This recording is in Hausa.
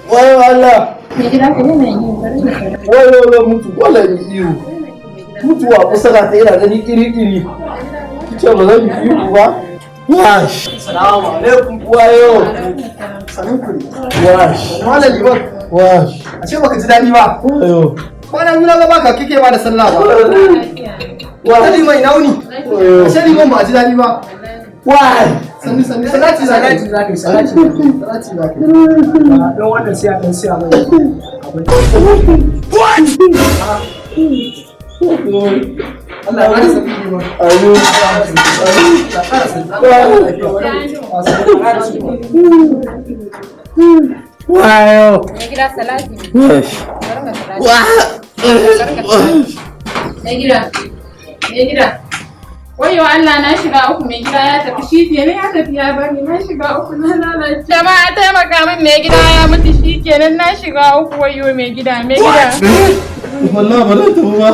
Wayo Allah. Mai gida, ka daina yin farin da Wayo, zan mutu, dole in yi ihu. Mutuwa kusa ga ta, ina gani iri iri. Kice ba zan yi ihu ba. Wash. Salamu alaikum. Wayo. Sanin ku ne. Wash. Malam Liman, Wash. ashe baka ji daɗi ba. Wayo. Kwana biyu na ga baka kike ba da sallah ba. Wata Liman, ina wuni? Wayo. Ashe Liman ba a ji daɗi ba. Why? Sannu sannu, salati salati zaka yi, salati salati zaka yi. Don wannan sai a ɗan siya mai abin. Allah ya ƙara sauki, Liman. Ayo. Allah ya ƙara sauki. Allah ya ƙara sauki. Wayo. Mai gida, salati. Wash. Barka salati. Barka salati. Mai gida. Mai gida. Wayo Allah, na shiga uku, mai gida ya tafi, shi kenan, ya tafi ya bani, na shiga uku, na lalace. Jama'a, taimaka min, mai gida ya mutu, shi kenan, na shiga uku, wayo mai gida, mai gida. Wallahi ba zan tafi ba.